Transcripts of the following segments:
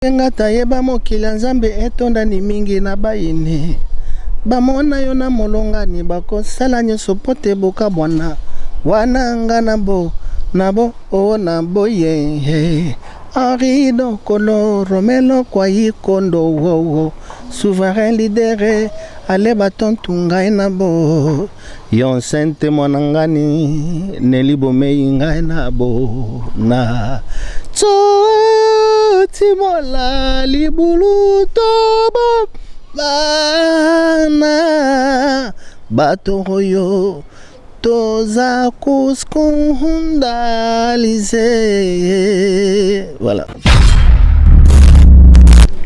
Nga tayeba mokili ya Nzambe etondani mingi na bayini. Bamona yo na molongani bakosala nyonso mpo te bokabwana. Wana nga na bo na bo o na boye. Henri Dokolo Romelo Kwayi Kondo wowo souverain leader ale batontu ngai na bo yo nsente mwana ngani neli bomei ngai na bo na totimola libulu tobo bana bato oyo toza koskondalize voilà.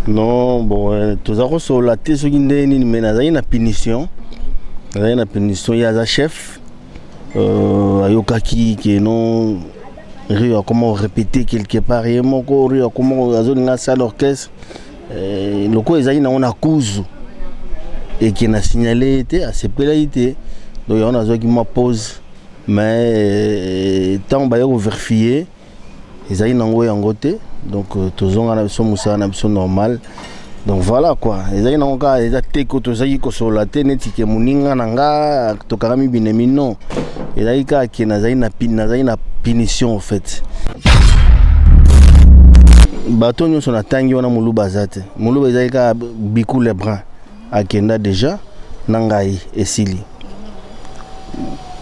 Non, bon, toza kosolola te soki ndenge nini, mais nazalaki na punition, nazalaki na punition. Ye aza chef, ayokaki ke non, Rio akoma korépéter quelque part ye moko. Rio akoma azolinga asala orchestre, lokola ezalaki nango na kuzu eke na signale ye te, asepelaki te. Donc yango nazwaki mwa pause, mais ntango baye kovérifier, ezali nango yango te. Donc tozonga na biso mosala na biso normal. Donc voilà quoi, ezali nango kaka eza te ko tozalaki kosolola te neti ke moninga na nga tokangami binemi. Non, ezalaki kaka ke nazali na punition. En fait, bato nyonso natangi wana, moluba aza te. Moluba ezali kaka Biku Lebrun, akenda déjà na ngai, esili.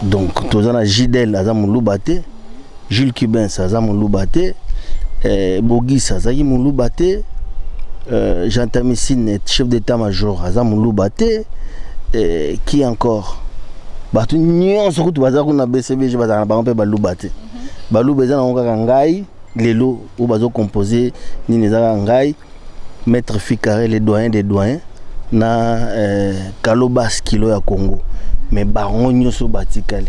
Donc toza na Gidel, aza moluba te. Jules Cubens aza moluba te. Bogis azalaki moluba te. Jean Tamisine, chef d'état major, aza moluba te. Qui encore? Bato nyonso kutu baza kuna BCBG, bazala na bango mpe baluba te. Baluba eza nango kaka ngai. Lelo oyo bazocompose nini, eza kaka ngai, maître Ficarré, le doyen des doyens, na Kalobas Kilo ya Congo. Mais bango nyonso batikali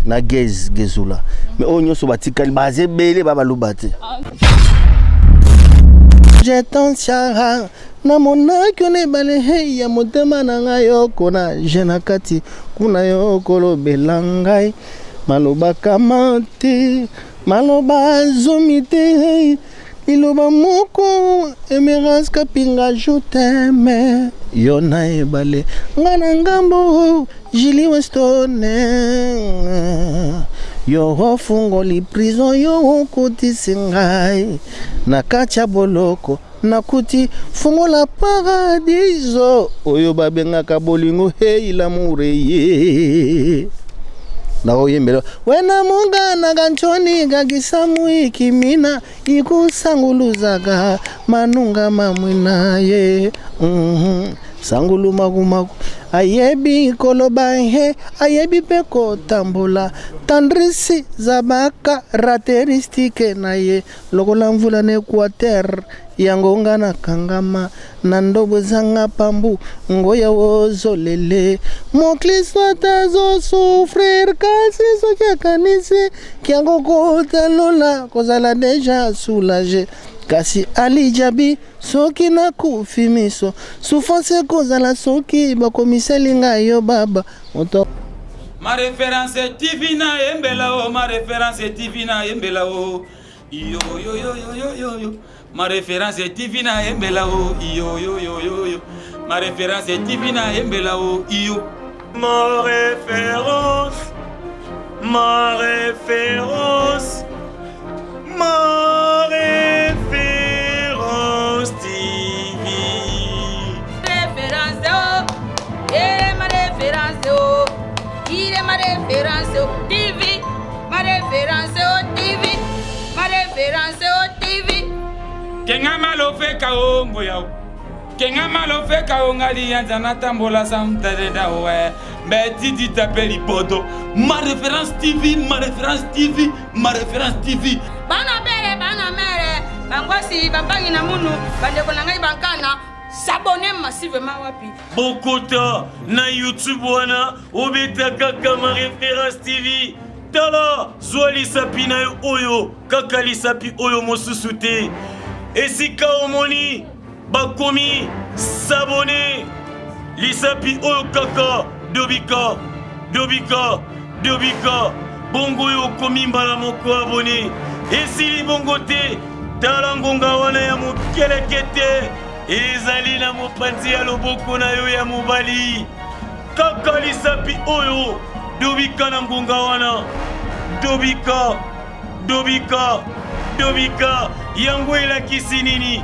na Gez Gezula, mais oyo nyonso batikali baza ebele, ba baluba te. Jetonsiara namonaki yo na ebale hei ya motema na ngai, yoko na je na kati kuna, yo kolobela ngai maloba kama te, maloba zomi te, liloba moko: Emerance Kapinga, je t'aime. Yo na ebale, nga na ngambo. Julie Weston, yo ofungoli prison, yo okotisi ngai na kati ya boloko, nakuti fungola paradiso oyo babengaka bolingo. Hei, l'amour ye nakoyembela wena mungana kanchoni kakisamu ikimina ikusanguluzaka manunga mamwina ye Sangulu makumaku ayebi koloba he, ayebi mpe kotambola. Tendresse za bacaractéristiques na ye lokola mvula na Équateur. Yango nga nakangama na ndobo ezanga pambu ngoya ozolele. Moklisto ata azosouffrir, kasi soki akanisi kiango kotalola, kozala déjà soulagé. Kasi alijabi soki nakufi miso, souffrance ekozala soki bakomiseli ngai yo baba moto. Ma référence TV na yembela o, ma référence TV na yembela o, iyo yo yo yo yo yo yo. Ma référence TV na yembela o, iyo yo yo yo yo. Ma référence TV na yembela o, iyo. Ma référence, ma référence, ma référence TV. Référence oh, eh ma référence oh, il est ma référence oh, TV, ma référence oh, TV, ma référence oh, TV. Kenga malofeka o ngoya o. Kenga malofeka o ngali yanza natambola samtadeda we mbe titi tape libodo. Ma référence TV, ma référence TV, ma référence TV. Bana bere, bana mere, bangwasi, bambangi na munu, bandeko na ngai bankana, s'abonner massivement wapi? Bokota na YouTube wana, obeta kaka Ma référence TV. Tala, zwa lisapi na yo oyo, kaka lisapi oyo, mosusu te. Esika omoni bakomi s'abonner, lisapi oyo kaka, dobika, dobika, dobika bongo, oyo okomi mbala moko abonné. Esili bongo te. Tala ngonga wana ya mokelekete ezali na mopanzi ya loboko na yo ya mobali. Kaka lisapi oyo dobika na ngonga wana, dobika, dobika, dobika. Yango elakisi nini?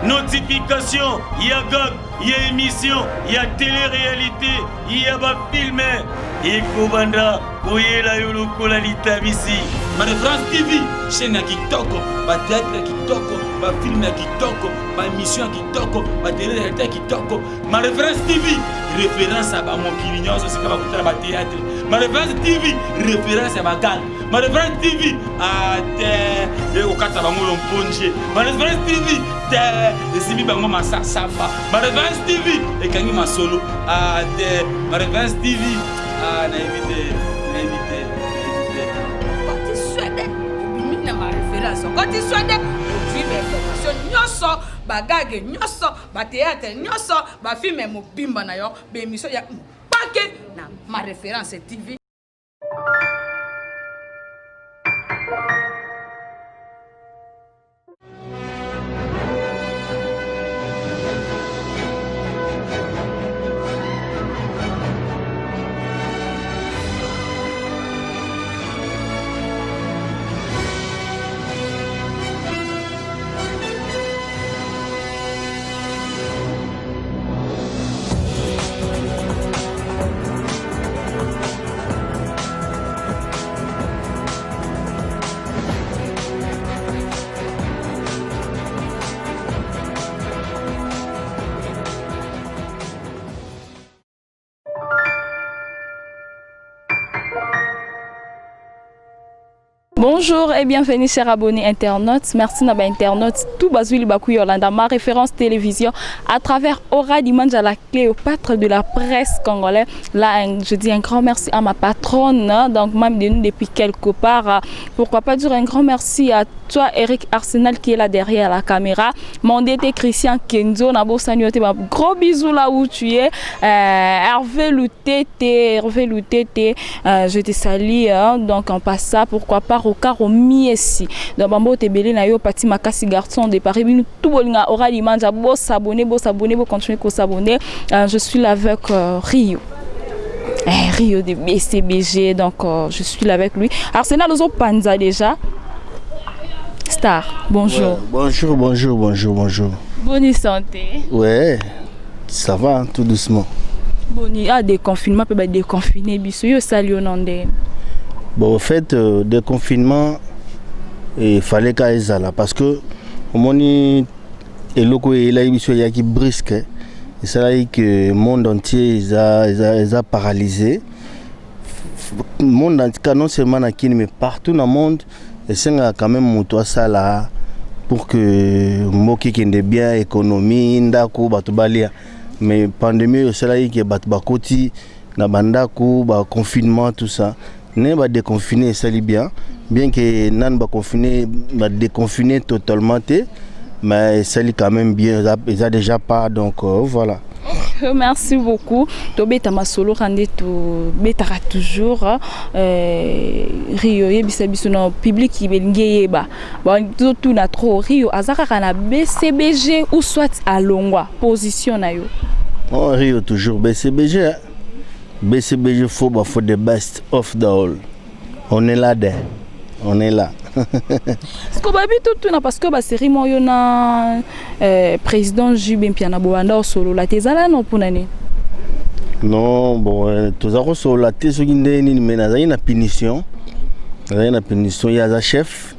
Notification ya gag, ya emission, ya tele-realite, ya bafilme ekobanda koyela yo lokola litabisi. Ma Référence TV, chaîne ya kitoko, ba théâtre ya kitoko, ba film ya kitoko, ba émission ya kitoko, ba télé-réalité ya kitoko. Ma Référence TV, référence ya ba mokili nyonso sika bakutana ba théâtre. Ma Référence TV, référence ya ba gang. Ma Référence TV, ah te, ekokata bango lomponje. Ma Référence TV, te, esimbi bango masasamba. Ma Référence TV, ekangi masolo. Ah te, Ma Référence TV, ah nayebi te, nayebi te, nayebi te. Okoti swede obimi na ma référence, okoti swede ozwi ba information nyonso, bagage nyonso, batheatre nyonso, bafilme mobimba na yo, baémission ya mpake na ma référence TV. Bonjour et bienvenue chers abonnés internautes. Merci na ba internautes tout bazuli baku Yolanda ma référence télévision à travers Aura Dimanja la Cléopâtre de la presse congolaise. Là je dis un grand merci à ma patronne donc même de nous depuis quelque part. Pourquoi pas dire un grand merci à toi Eric Arsenal qui est là derrière la caméra. Mon DT Christian Kenzo na bosani yote ba gros bisous là où tu es. Hervé Loutete, Hervé Loutete, je te salue hein, donc en passant pourquoi pas Rocaro Miesi. Donc bambo tebele na yo Pati Makasi garçon de Paris binu tout bolinga Aura Dimanja bo s'abonner, bo s'abonner, bo continuer ko s'abonner. Je suis là avec Rio. Rio de BCBG, donc je suis là avec lui. Arsenal ozo panza déjà. Star, bonjour. Ouais, bonjour, bonjour, bonjour, bonjour. Bonne santé. Ouais, ça va, hein, tout doucement. Boni, ah, déconfinement, peut pas déconfiner, bisous, yo salut nande. Bon, au fait, déconfinement, il fallait qu'à ezala parce que au moni eloko elai biso eyaki brusque, esalaki que monde entier eza paralysé. Monde entier, non seulement na Kini mais partout dans le monde, esengaka quand même moto asala pour que mboka ekende bien, économie, ndako, bato balia. Mais pandémie oyo esalaki ke bato bakoti na bandako, ba confinement, tout ça. Ne ba déconfiner esali bien, bien que nanu ba confiner, ba déconfiner totalement te, mais esali quand même bien, eza déjà pas, donc voilà. Merci beaucoup. Tobeta masolo rande tobetaka toujours, Rio yebisa biso na public belingi yeba. Bon, tout na trop Rio azaka na BCBG ou soit alongwa position na yo. Oh Rio toujours BCBG. Hein? BCBG faut ba for the best of the all. On est là there. On est là. Parce que babi tout na parce que ba série moyo na président JB Mpiana Bowanda solo la tezala non pour nani? Non, bon, toza ko solo la te soki ndenge nini mais nazali na punition. Nazali na punition ya za chef.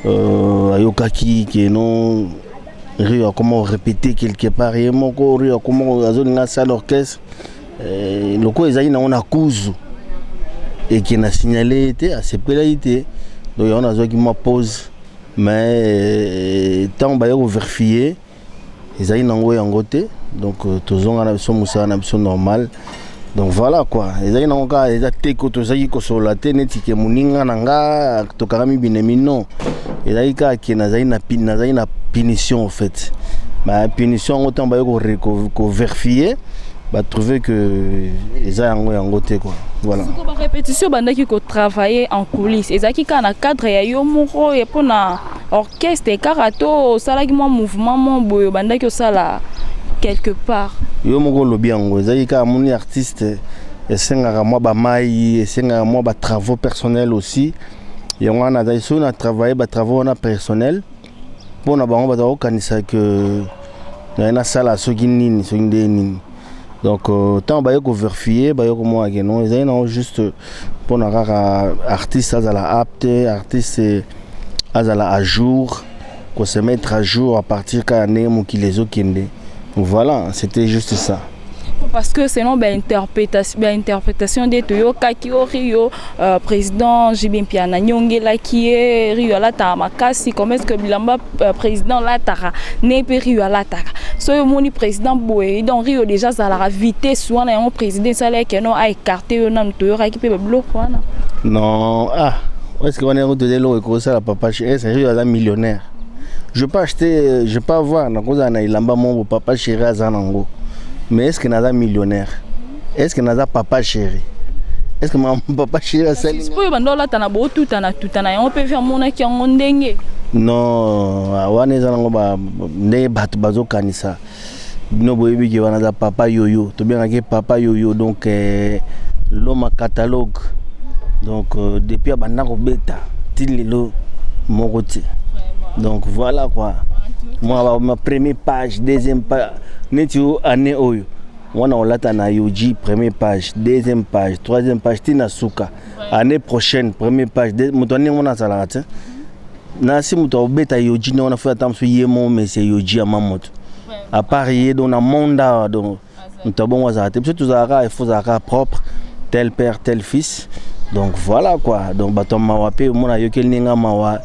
Ayokaki ke non Rio a comment répéter quelque part ye moko Rio a comment azolinga salle orchestre. Loko ezali nango na kuzu et qui na signalé te asepelaki te, donc yango nazwaki mwa pause, mais ntango baye kovérifier ezali nango yango te, donc tozonga na biso mosala na biso normal. Donc voilà quoi, ezali nango kaka eza te ko tozalaki kosolola te neti ke moninga na nga tokangami binemi, non, ezalaki kaka ke nazali na punition en fait. Ma punition yango ntango baye kovérifier ba trouver que eza yango yango te quoi. Voilà. Siko ba répétition bandaki ko travailler en coulisses, ezalaki kaka na cadre ya yo moko et mpona Orchestre kaka to osalaki mwa mouvement mo boye, obandaki osala quelque part? Yo moko olobi yango, ezalaki kaka moni artiste esengaka mwa bamai, esengaka mwa batravaux personnel aussi. Yango wana nazali soki na travaille batravaux wana personnel mpo na bango, baza kokanisa ke naye nasala soki nini, soki nde nini. Donc ntango baye kovérifier, baye komona ke non, ezali nango juste mpona kaka artiste azala apte, artiste azala à jour, ko se mettre à jour à partir kaka ndenge mokili ezokende. Voilà, c'était juste ça. Parce que selon bainterprétation nde toyokaki o Rio, président JB Mpiana nyongelaki ye. Rio alataka makasi. Comment est ce que bilamba président alataka ne mpe Rio alataka? Soki omoni président boye, donc Rio déjà azalaka vitesse wana, yango président esalaki no aécarte yo nanu. Toyokaki mpe babiloko wana. Non, ah, est ce que wana yango toza eloko ekosala papa? Est ce Rio aza millionnaire? Je peux acheter, je peux avoir, nakozala na elamba moko papa chéri aza nango, mais est ce que naza millionnaire? Est ce que naza papa chéri? Est ce que ma papa chéri asali? Oyo banda olata na bootutana tutana yango mpe vi amonaki yango ndenge? Non, wana eza nango ndenge bato bazokanisa. Bino boyebi ke wana aza papa yoyo, tobengaki papa yoyo. Donc loma catalogue, donc depuis abanda kobeta ti lelo moko te. Donc voilà quoi, moi ma première page, deuxième page, neti o année oyo wana olata na Yohji, première page, deuxième page, troisième page, ntina suka. Année prochaine, première page, moto andenge wana azalaka te. Nasi moto akobeta Yohji nde wana fo ata mosu ye mo monsieur Yohji ama moto à part ye. Donc na monde awa, donc moto abongo azalaka te. Biso tozalaka, il faut ozalaka propre, tel père tel fils. Donc voilà quoi. Donc bato ya mawa mpe omona ayokeli ndenge mawa,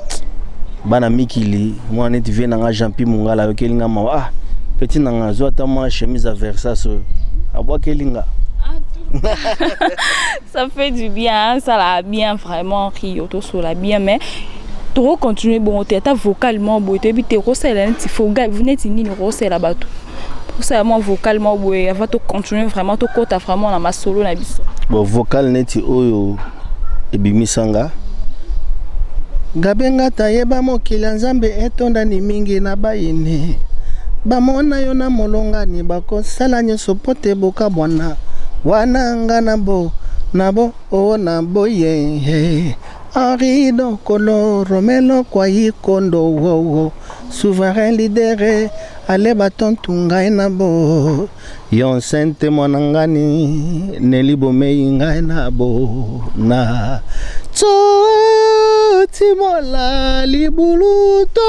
bana mikili mwana neti vie nanga Jean-Pi Mongala ayokeli nga mawa. Ah, petit nanga, azwa ata mwa chemise ya Versace oyo abwakeli nga. Ça fait du bien, hein? Ça l'a bien vraiment, Rio tosola bien, mais tokocontinue bongo te. Ata vocalement boye, toyebi te kosalela neti neti nini, kosalela bato, kosala mwa vocalement boye avant tocontinue vraiment, tokɔta vraiment na masolo na biso. Bon, vocal neti oyo ebimisanga gabenga tayeba mokili ya Nzambe etondani mingi na bayini, bamona yo na molongani, bakosala nyonso po te bokabwana. Wana nga na bo na bo o na boye Henri Dokolo Romelo Kwayi Kondo wowo souverain leader ale batontu ngai na bo yo sente mwana ngani neli bomei ngai na bo na timola libulu to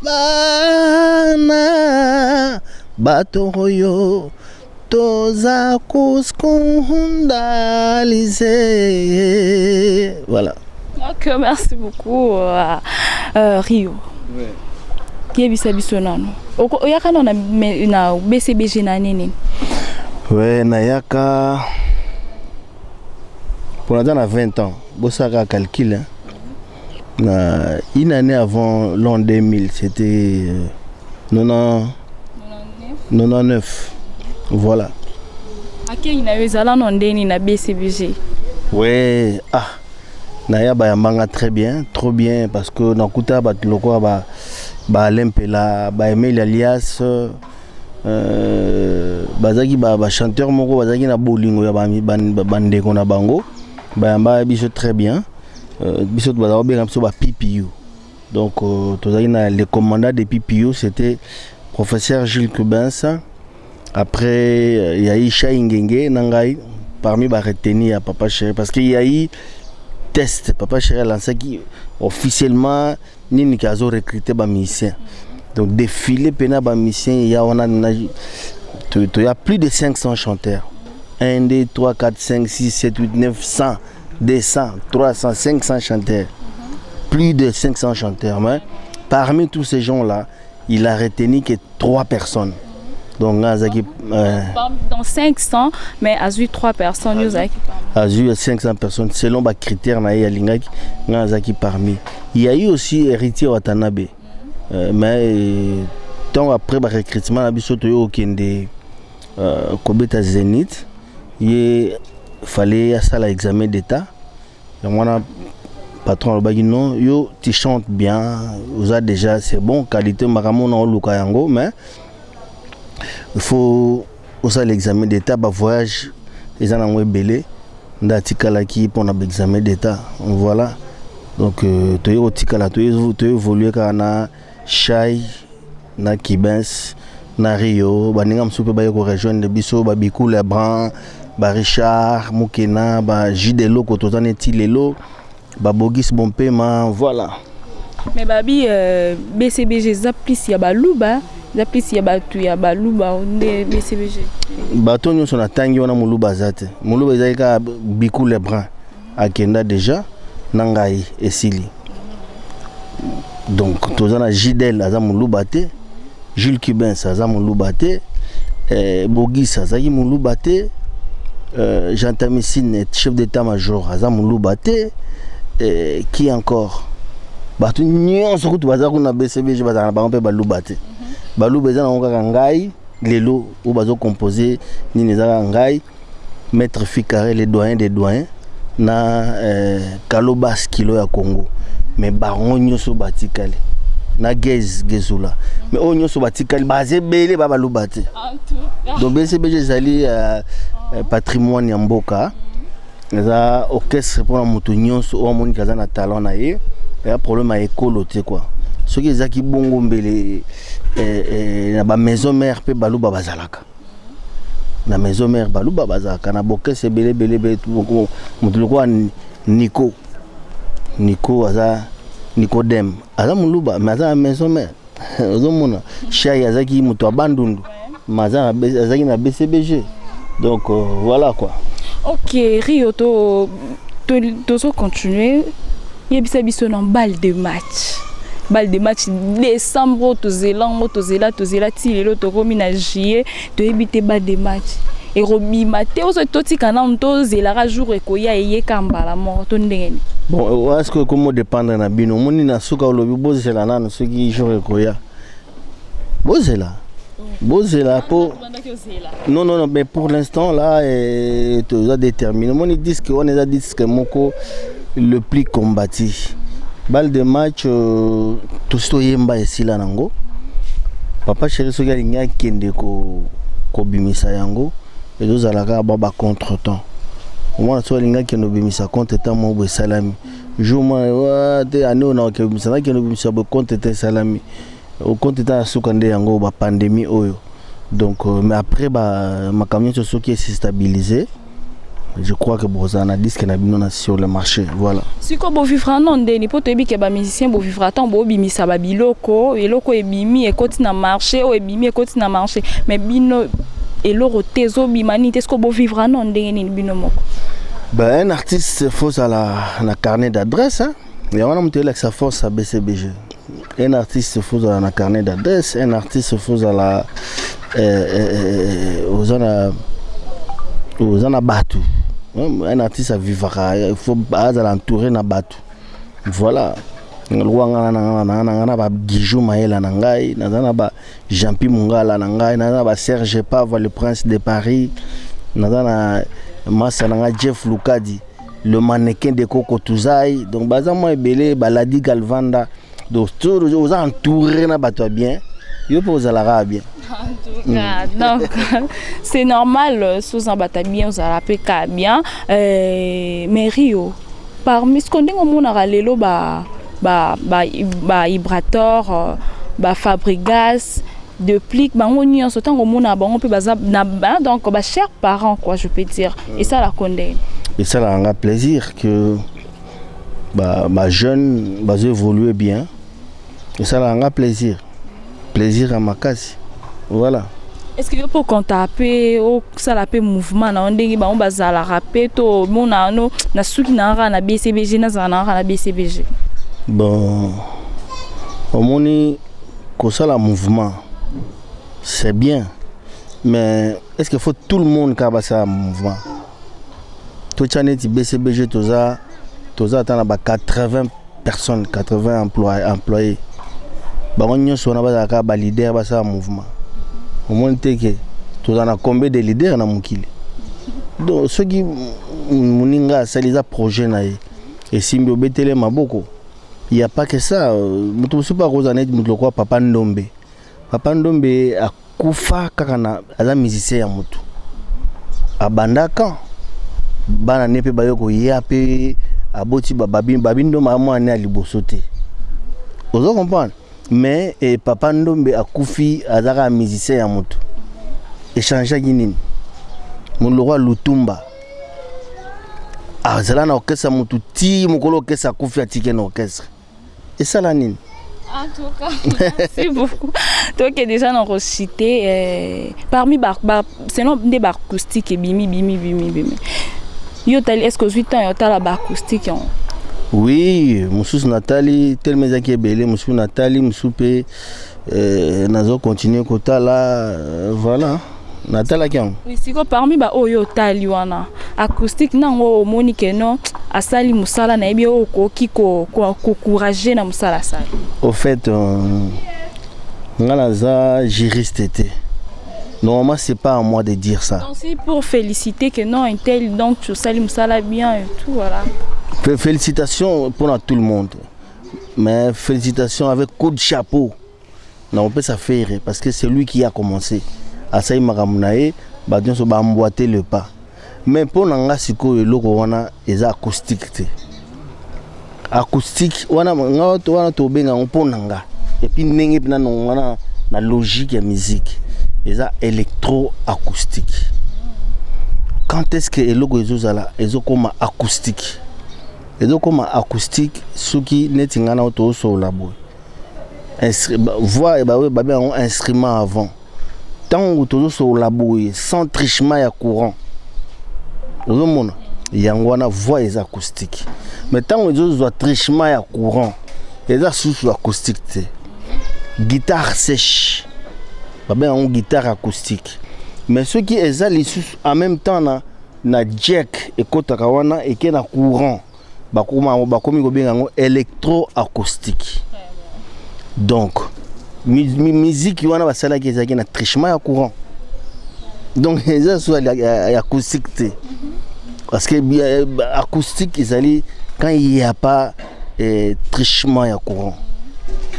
bana bato oyo toza koscandaliser. Voilà. Ok, merci beaucoup, Rio. Yebisa biso nano, oyaka nano na BCBG na nini? We, nayaka mpo naza na 20 ans, bosalaka calcul, hein. Na une année avant l'an 2000, c'était 90, 99, voilà. Akei na yo ezala no ndeni na BCBG? Ouais, ah, naya, bayambanga très bien, trop bien, parce que nakuta bato lokola ba ba Alain Mpela, ba Emile Alias, bazalaki bachanteur moko bazalaki na bolingo ya bandeko na bango. Bayambaka biso très bien. Biso bazala kobenga biso ba PPU. Donc tozalaki na le commandant de PPU, c'était professeur Jules Kubens. Après il y a eu Chai Ngenge na ngai parmi baretenus ya papa chéri, parce que il y a eu test. Papa chéri alansaki officiellement nini ke azo recruter bamusicien. Donc défilé mpena bamusicien ya wana toya plus de 500 chanteurs, 1, 2, 3, 4, 5, 6, 7, 8, 9, 100, 200, 300, 500 chanteurs, plus de 500 chanteurs. Mais parmi tous ces gens là, il a retenu que trois personnes. Donc nga azalaki Dans 500, mais azwi 3 personnes, yo ozalaki Azwi 500 personnes selon bacritère na ye alingaki, nga azalaki parmi. Il y a eu aussi Héritier Watanabe, mais ntango après barecrutement na biso, toyo kokende kobeta Zénith, ye fallait asala examen d'état. Yango wana Patron alobaki: non, yo tu chantes bien, oza déjà, c'est bon, qualité, makambo na oluka yango, mais il faut osala examen d'état, bavoyage eza nango ebele. Nde atikalaki mpona baexamen d'état, voilà. Donc toye kotikala, toévolue kaka na Shai, na Kibens, na Rio. Baninga mosusu mpe baye korejoindre biso, babikula Bran, baRichard Mokena, bajude eloko toza neti lelo, babogis Bompema, voilà. Mais babi BCBG eza plus ya Baluba, eza plus ya bato ya Baluba nde BCBG? Bato nyonso natangi wana, Moluba aza te. Moluba ezali kaka Biku Lebrun, akenda déjà na ngai, esili. Donc toza na Jidel, aza Moluba te. Jules Cubens aza Moluba te. Bogis azalaki Moluba te. Jean Tamisine, chef d'état major, aza Moluba te. Qui encore? Bato nyonso kutu baza kuna BCBG, bazala na bango mpe Baluba te. Baluba eza nango kaka ngai lelo oyo bazocompose nini, eza kaka ngai, maître Ficarré, le doyen des doyens, na Kalobas Kilo ya Congo. Mais bango nyonso batikali na Gez Gezula, mais oyo nyonso batikali baza ebele, ba Baluba te. Donc BCBG ezali patrimoine ya mboka, eza orchestre mpona moto nyonso oyo amoniki aza na talent na ye. Eya problème ya ekolo te, quoi. Soki ezalaki bongo, mbele na bamaison mère mpe Baluba bazalaka, na maison mère Baluba bazalaka, na bokese ebele ebele ebele. Moto lokola Nico, Nico aza Nicodème, aza Moluba, mais aza na maison mère. Ozomona Shai azalaki moto ya Bandundu, mais azalaki na BCBG. Donc voilà quoi. Ok, Rio, to tozocontinue. Yebisa biso na balle de match. Balle de match, décembre oyo tozela yango, tozela, tozela ti lelo tokomi na juillet, toyebi te balle de match ekobima te. Oso totika nanu, tozelaka jour ekoya, eyeka mbala moko to ndenge nini? Bon, est ce que ekomi dépendre na bino? Omoni na suka olobi bozela nanu, soki jour ekoya, bozela, bozela po non, non, non, mais pour l'instant là, toza déterminé. Omoni disque wana eza disque moko le plus combattu. Balle de match, tosi toyemba, esila nango. Papa Chéri soki alingi akende kobimisa yango, ezozala kaka ba bacontretemps. Omwana soki alingi akende obimisa, contretemps moko boye esalami jour mwana te, ane oyo nakokende obimisa, nakende obimisa boye, contretemps esalami, contretemps ya suka nde yango bapandémie oyo. Donc mais après makambo nyonso soki esestabilise, je crois que bozala na disque na bino na sur le marché, voilà. Sikoyo bovivra no ndeni? Mpo toyebi ke bamusicien bovivra ntango bobimisa babiloko, eloko ebimi, ekoti na marché, oyo ebimi, ekoti na marché, mais bino eloko te ezobima nini te. Sikoyo bovivra no ndenge nini bino moko? Ben, un artiste faut ozala na carnet d'adresse, hein? Yango wana moto elakisa force ya BCBG. Un artiste faut ozala na carnet d'adresse, un artiste faut ozala oza na bato. Un artiste avivaka, il faut azala entouré na bato, voilà. Lokola nga na nga na bagijou Mayela na ngai, naza na ba Jampi Mongala na ngai, naza na ba Serge Pava, le prince de Paris, naza na masa na ngai Jeff Lukadi, le mannequin de Koko Tuzai. Donc baza mwa ebele, baladi Galvanda. Donc oza entouré na bato ya bien, yo mpe ozalaka bien. En tout cas, donc c'est normal, soza bato bien, ozala mpe ka bien. Mais Rio, parmi ce ndenge omonaka lelo ba Ibrator, ba Fabregas de plique, bango nyonso, ntango omonaka bango mpe baza na donc bachers parents, quoi, je peux dire, esalaka ndenge? Esalaka nga plaisir que bajeune ba bazo évoluer bien. Esalaka nga plaisir, plaisir ya makasi, voilà. Est ce que yo mpo konta mpe osala mpe mouvement na yo ndenge bango bazalaka mpe, to omona no na suki na kaka na BCBG, nazala na kaka na BCBG? Bon, omoni, kosala mouvement c'est bien, mais est ce que faut tout le monde kaka basala mouvement? Totya neti BCBG, toza ata na ba 80 personnes, 80 employés, bango nyonso wana bazala kaka baleader, basala mouvement. Omoni te ke toza na combien de leader na mokili? Donc soki moninga asali, eza projet na ye. Esimbi, obetele maboko. Y a pas que ça. Moto mosusu mpe akozala neti moto lokola Papa Ndombe. Papa Ndombe akufa kaka na aza musicien ya motu, abandaka bana ne mpe baye koya mpe aboti babi Ndombe amwana ne ya liboso te, ozo comprendre? Mais Papa Ndombe akufi, aza kaka musicien ya motu. Echangeaki nini? Moto lokola Lutumba azala na orchestre ya motu ti mokolo orchestre akufi, atiki na orchestre. Esala nini? En tout cas, merci beaucoup. Toi qui es déjà dans cité, parmi ba, selon des acoustique et bimi bimi bimi bimi. Yo tali, est-ce que 8 ans yo tala ba acoustique en Oui, mosusu natali, telema ezaki ebele. Mosusu natali, mosusu mpe nazo continue kotala. Voilà, natalaki yango. Oui, siko parmi ba oyo otali wana acoustique nango, omoni ke non, asali mosala, nayebi oyo okoki koencourager na mosala asali? Au fait, nga naza juriste te. Normalement, c'est pas à moi de dire ça. Donc c'est pour féliciter que non, un tel, donc tu osali mosala bien et tout, voilà. Félicitations pour tout le monde, mais félicitations avec coup de chapeau nakopesa Ferre, parce que c'est lui qui a commencé. Asali makambo na ye, bato nyonso baemboîte le pas. Mais mpo na nga sikoyo, eloko wana eza acoustique te. Acoustique wana, nga wana tobenga yango, mpo na nga, et puis ndenge mpena wana na logique ya musique, eza électro acoustique. Quand est ce que eloko ezozala, ezokóma acoustique? Ezokóma acoustique soki neti ngai na toosolola boye, voix babenga yango instrument avant. Ntango tozosolola boye sans trichement ya courant, ozomona yango wana voix eza acoustique. Mais ntango ezozwa trichement ya courant, eza susu acoustique te. Guitare sèche, babenga yango guitare acoustique. Mais soki eza lisusu en même temps na jack ekɔtaka wana, eke na courant, bakomi kobenga yango électroacoustique. Donc musique wana basalaki ezalaki na trichement ya courant, donc eza so ya acoustique te, parce que acoustique ezali quand il y a pas trichement ya courant.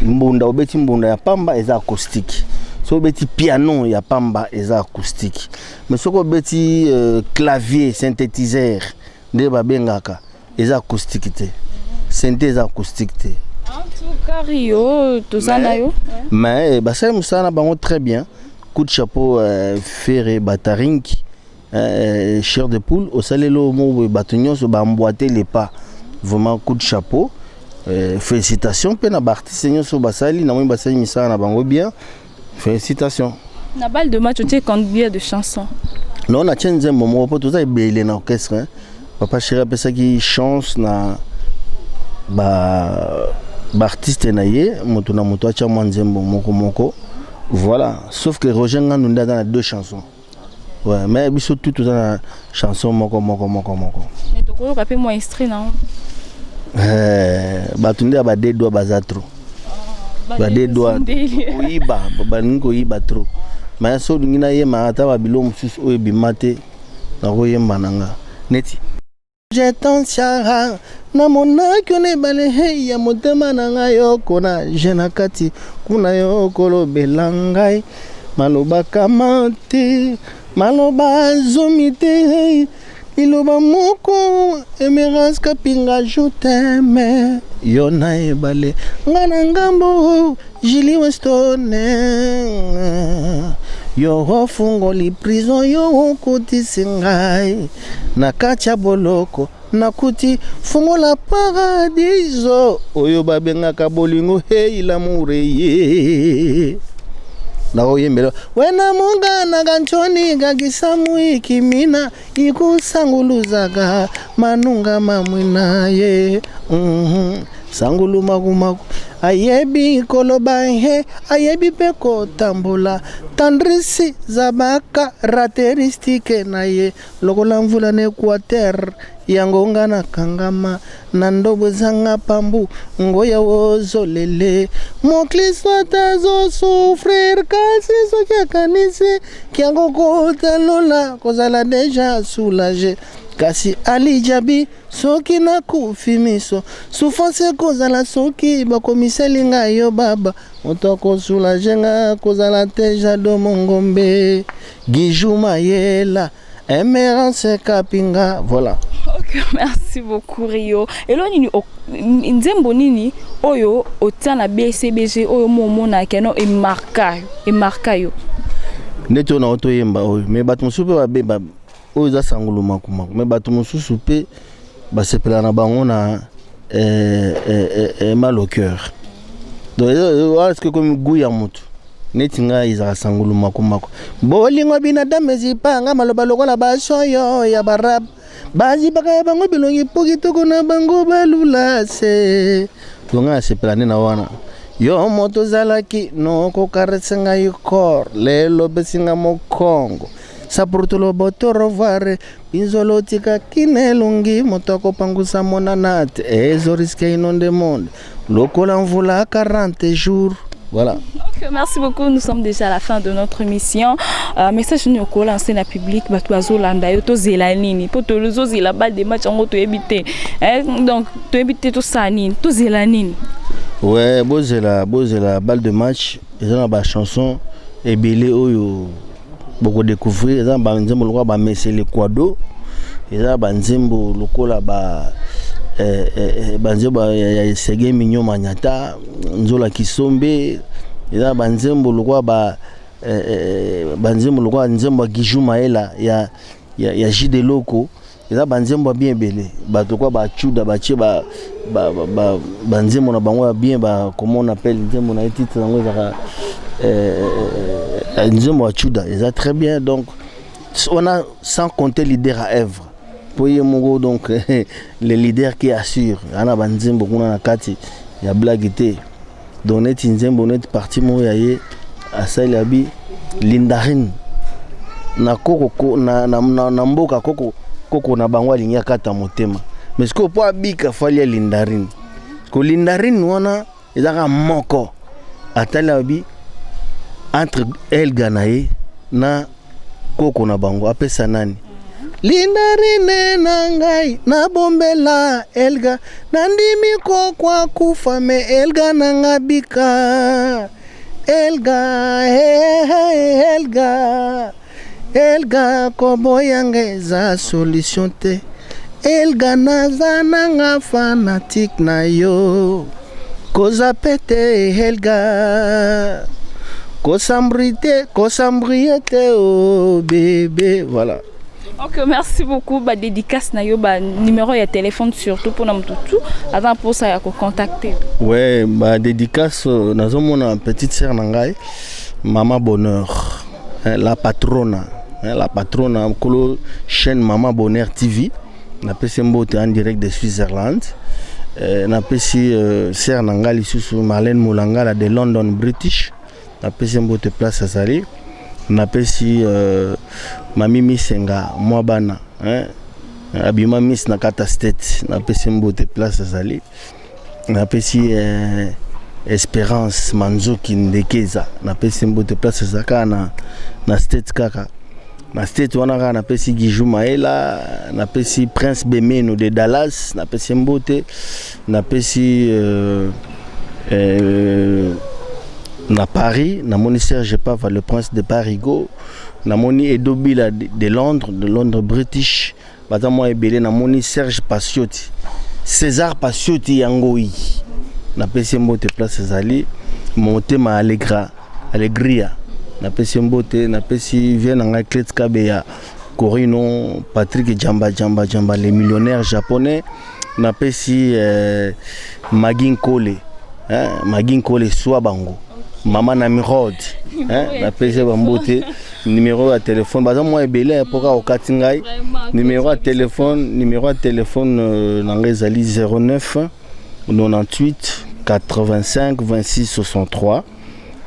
Mbunda, obeti mbunda ya pamba, eza acoustique. Soki obeti piano ya pamba, eza acoustique. Mais soki obeti clavier synthétiseur, nde babengaka, eza acoustique te. Synthé eza acoustique te. En tout cas, Rio, toza na yo. Mais basali mosala na bango très bien. Coup de chapeau, Ferre Batarinki, chair de poule. Osaleli oyo moko boye, bato nyonso baemboîte les pas. Vraiment, coup de chapeau. Félicitations mpe na baartiste nyonso basali. Namoni basali misala na bango bien. Félicitations. Na balle de match, otie combien de chansons? Non, natie nzembo moko, mpo toza ebele na orchestre, hein. Papa Chéri apesaki chance na ba baartiste na ye, moto na moto atya mwa nzembo moko moko, voilà. Sauf que Roger Ngandu nde aza na deux chansons, ouais. Mais biso tout toza na chanson moko moko moko moko. Mais tokoyoka mpe mwa extrait nango? Bato nde ya bade doigt baza trop, bade doigt koyiba, balingi koyiba trop. Mais so olingi nayemba ata babilo mosusu oyo ebima te, nakoyemba na nga neti jetansiara namonaki yo na ebale hei ya motema na ngai, yoko na je na kati kuna, yo kolobela ngai maloba kama te, maloba zomi te, hei liloba moko. Emerance Kapinga, je t'aime. Yo na ebale, nga na ngambo. Julie Weston, yo ofungoli prison, yo okotisi ngai na kati ya boloko, nakuti fungola paradiso oyo babengaka bolingo. Hei, l'amour ye nakoyembela wena mungana kanchoni kakisamu ikimina ikusanguluzaka manunga mamwina ye Sangulu makumaku ayebi koloba he, ayebi mpe kotambola. Tendresse za bacaractéristiques na ye lokola mvula na Équateur. Yango nga nakangama na ndobo ezanga pambu ngoya ozolele. Moklisto ata azosouffrir, kasi soki akanisi kiango kotalola, kozala déjà soulagé. Kasi Ali Jabi, soki nakufi miso, souffrance ekozala soki bakomiseli ngai yo baba. Moto akosoulager nga kozala te Jado Mongombe, Gijou Mayela, Emerance Kapinga. Voilà. Ok, merci beaucoup Rio. Elo nini nzembo nini oyo otia na BCBG oyo momonaka no emarka emarka yo? Neti oyo na toyemba oyo, mais bato mosusu mpe babeba oyo eza sangulu makumaku, mais bato mosusu mpe basepela na bango na mal au cœur. Donc wana soki ekomi goût ya motu, neti ngai ezalaka sangulu makumaku. Bolingo binadamu ezipanga maloba lokola basoyo ya barab, bazipaka ya bango bilongi mpo kitoko na bango balula se. Donc ngai asepela nde na wana. Yo moto ozalaki nokokarese ngai corps, lelo opesi nga mokongo saportolo boto revoir pinzolo otikaki na elongi, moto akopangusa monana te, ezorisquer inonder monde lokola mvula 40 jours. Voilà. Ok, merci beaucoup. Nous sommes déjà à la fin de notre émission. Message nini okolancer na public, bato bazolanda yo? Tozela nini? Po tozozela balle de match yango, toyebi te. Eh, donc toyebi te tosala nini, tozela nini? Ouais, bozela, bozela balle de match. Eza na bachanson ebele oyo bokodécouvrir. Eza na banzembo lokola bamesele kwado, eza na banzembo lokola ba banzembo ya Esege Mignon Manyata Nzola Kisombe, eza na banzembo lokola ba banzembo lokola nzembo ya Giju Maela ya Jide Loko. Eza banzembo ya bien ebele. Bato kwa bachuda batie banzembo na bango ya bien ba, comment on appelle nzembo na ye, titre yango ezaka nzembo ya chuda, eza très bien. Donc on a sans compter leader à œuvre po ye moko, donc le leader qui assure, ana banzembo kuna na kati ya blague te. Donc neti nzembo, neti parti moko ya ye asali abi lindarine na koko na mboka koko koko na bango alingi akata motema, mais sikoyo mpo abika fali ya lindarine. Ko lindarine wana ezaka moko atali abi entre Elga na ye na koko na bango, apesa nani lindarine na ngai, nabombela Elga, nandimi koko akufa, mais Elga na nga bika. Elga, hey, hey, Elga, Elga, koboyanga eza solution te. Elga, naza nanga fanatique na yo, koza pete Elga, kosambri te, kosambrie te o oh, bébé. Voilà. Ok, merci beaucoup. Ba dédicace na yo, ba numéro ya téléphone surtout pour na mututu aza mposa ya kocontacter. Ouais, ba dédicace, nazomona petite sœur na ngai, Mama Bonheur, hein, la patrona, hein, la patrona kolo chaîne Mama Bonheur TV, napesi mbote en direct de Switzerland. Napesi sœur na ngai lisusu Marlène Molangala de London British, napesi mbote place azali. Napesi mami Misenga mwa bana, hein? Abima miss na kata state, napesi mbote place azali. Napesi Espérance Manzoki Ndekeza, napesi mbote place eza kaka na state, kaka na state wana kaka. Napesi Giju Maela, napesi Prince Bemeno de Dallas, napesi mbote. Napesi na Paris, namoni Serge Pava, le prince de Parigo, namoni Edo Bila de Londres, de Londres British. Baza mwa ebele. Namoni Serge Pasioti, César Pasioti Yangoi, napesi mbote place ezali. Motema Allegra Allegria, napesi mbote. Napesi vie na ngai Clet Kabeya Corino, Patrick Jamba Jamba Jamba, le millionnaire japonais. Napesi Magi Nkole, hein, Magi Nkole swa bango mama na Mirod, hein, napesi bambote. Numéro ya téléphone, baza mwa ebele mpo kaka okati ngai. Numéro ya téléphone na ngai ezali 09 98 85 26 63,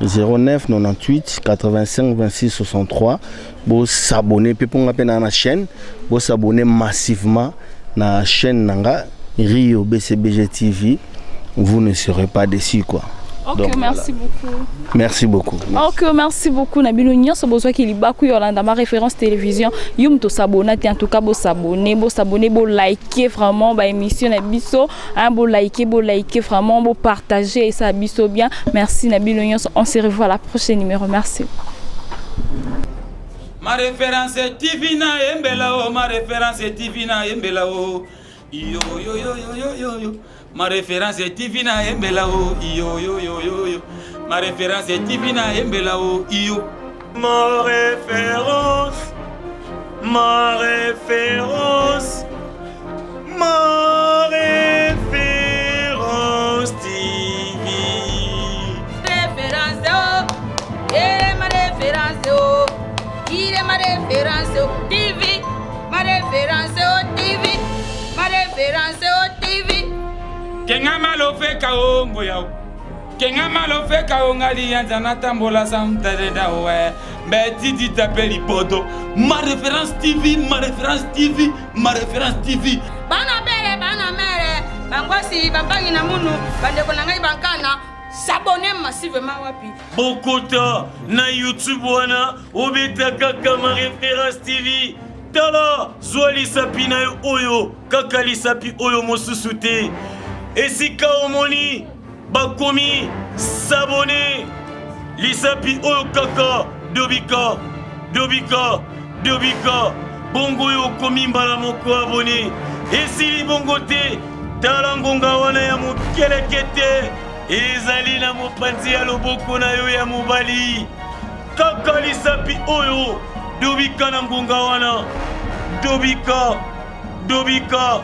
09 98 85 26 63. Bos'abonner mpe mponga mpe na chaîne, bos'abonner massivement na chaîne na nga Rio BCBG TV, vous ne serez pas déçus quoi. Ok, Donc, merci beaucoup. Merci beaucoup. Ok, merci beaucoup. Na bino nyonso bozwaki libaku ya olanda Ma Référence Télévision. Yo moto osabona te, en tout cas bosabone, bosabone, bolike vraiment baémission na biso, hein, bolike, bolike vraiment, bopartage, esa biso bien. Merci na bino nyonso. On se revoit à la prochaine numéro. Merci. Ma Référence TV na yembela o, Ma Référence TV na yembela o, iyo yo yo yo yo yo yo. Ma Référence TV na yembela o, iyo yo yo yo yo. Ma Référence TV na yembela o, iyo. Ma Référence, Ma Référence, Ma Référence TV. Référence oh, eh, Ma Référence oh, il est Ma Référence oh, TV, Ma Référence oh, TV, Ma Référence oh, TV. Kenga malofeka o ngoya o, kenga malofeka o ngali yanza natambola samtadeda we mbe titi tape libodo. Ma Référence TV, Ma Référence TV, Ma Référence TV. Bana bere, bana mere, bangwasi, bampangi na munu, bandeko na ngai bankana, s'abonner massivement wapi? Bokota na YouTube wana, obeta kaka Ma Référence TV. Tala, zwa lisapi na yo oyo, kaka lisapi oyo mosusu te. Esika omoni bakomi "s'abonner", lisapi oyo kaka, dobika, dobika, dobika bongo, oyo okomi mbala moko abonné. Esili bongo te. Tala ngonga wana ya mokeleke te, ezali na mopanzi ya loboko na yo ya mobali. Kaka lisapi oyo, dobika na ngonga wana, dobika, dobika,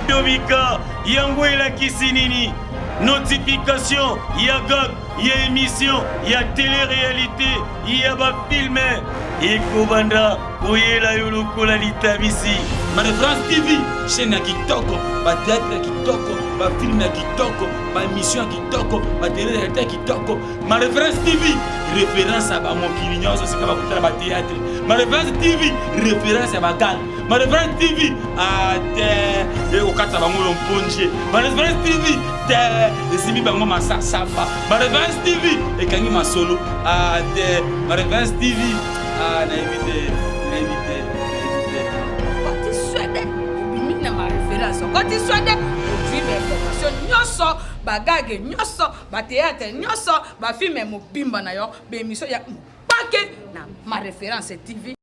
dobika. Yango elakisi nini? Notification ya gag, ya émission, ya télé-réalité, ya bafilme ekobanda koyela yo lokola litabisi. Ma Référence TV, chaîne ya kitoko, bathéâtre ya kitoko, bafilme ya kitoko, baémission ya kitoko, batélé-réalité ya kitoko. Ma Référence TV, référence ya bamokili nyonso sika bakotala bathéâtre. Ma Référence TV, référence ya bagag. Ma Référence TV ate ekokata bango lomponje. Ma Référence TV te esimbi bango masasamba. Ma Référence TV ekangi masolo ate. Ma Référence TV, nayebi te, nayebi te, nayebi te. Okoti swede, obimi na Ma Référence. Okoti swede, ozwi bainformation nyonso, bagage nyonso, bathéâtre nyonso, bafilme mobimba na yo, baémission ya mpake na Ma Référence TV.